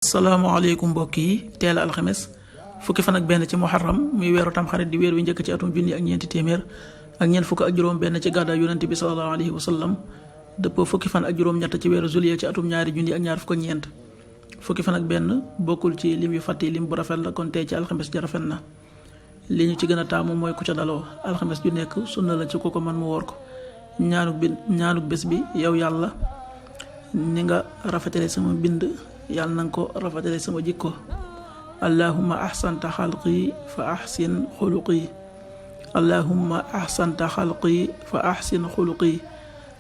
salaamaaleykum mbokk yi teel a alxames fukki fan ak benn ci muharram muy weeru tamxarit di weer wi njëkk ci atum junni ak ñeenti téeméer ak ñeent fukk ak juróom benn ci gàddaay yonent bi sallallahu alayhi wa sallam dëppoo fukki fan ak juróom ñett ci weeru juillet ci atum ñaari junni ak ñaar fukk ak ñeent fukki fan ak benn bokkul ci lim yu fàtte lim bu rafet la kon tey ci alxames ja rafet na li ñu ci gën a taamu mooy ku ca daloo alxames ju nekk sunna la ci ku ko man mu woor ko ñaanuk bés bi yow yàlla ni nga rafetale sama mbind yàlla na nga ko rafetale sama jikko allahumma ahsanta xalqi fa ahsin xuluqi allahumma ahsanta xalqi fa ahsin xuluqi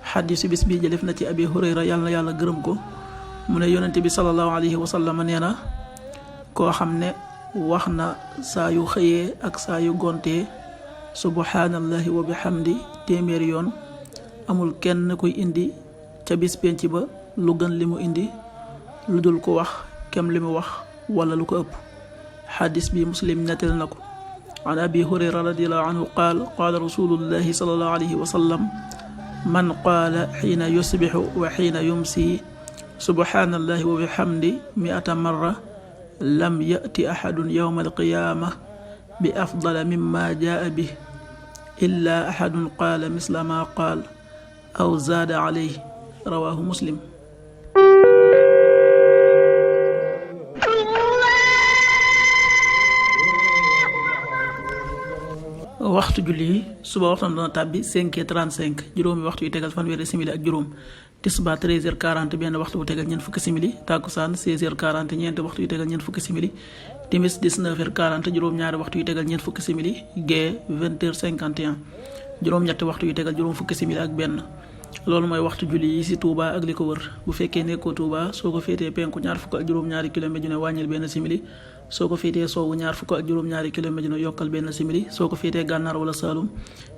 xadiisu bis bi jëlef na ci abi hurayra yàlla na yàlla gërëm ko mu ne yonente bi sallallahu alayhi wa sallam nee na koo xam ne wax na saa yu xëyee ak saa yu gontee subhanallahi wa bihamdi téeméeri yoon amul kenn kuy indi ca bis penc ba lu gën li mu indi lu dul ko wax kem li mu wax wala lu ko ëpp xadis bi muslim nettali na ko an abi hurayra radiallahu anhu qaala rasulullahi salallahu alayhi wa sallam man qaala xiina yusbixu wa xiina yumsi subhanallahi wa bihamdi mi'ata marra lam ya'ti axadun yawma alqiyaama bi afdala mimma jaa bih illa axadun qaala misla ma qaal aw zaada alayhi rawaahu muslim. waxtu julli yi suba waxtam dana tàbbi 5h35 juróomi waxtu yu tegal fanweeri simili ak juróom tisbaar 13h40 benn waxtu bu tegal ñeent fukki simili takkusaan 16h40 ñeenti waxtu yu tegal ñeent fukki simili timis 19h40 juróom-ñaari waxtu yu tegal ñeent fukki simili gee 20h51 juróom-ñetti waxtu yu tegal juróom fukki simili ak benn loolu mooy waxtu julli yi ci Touba ak li ko wër bu fekkee nekkoo Touba soo ko féetee penku ñaar fukk ak juróom-ñaari kilomètre ju ne wàññil benn simili soo ko féetee soowu ñaar fukk ak juróom-ñaari kilomètre ju ne yokkal benn simili soo ko féetee gànnaar wala Saalum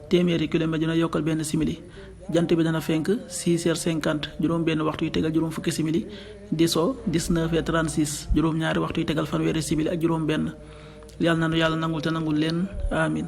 téeméeri kilomètre ju ne yokkal benn simili jant bi dana fenk 6h50 juróom benn waxtu yu tegal juróom fukki simili di so 19h36 juróom-ñaari waxtu yu tegal fanweeri simili ak juróom benn yàlla na nu yàlla nangul te nangul leen amin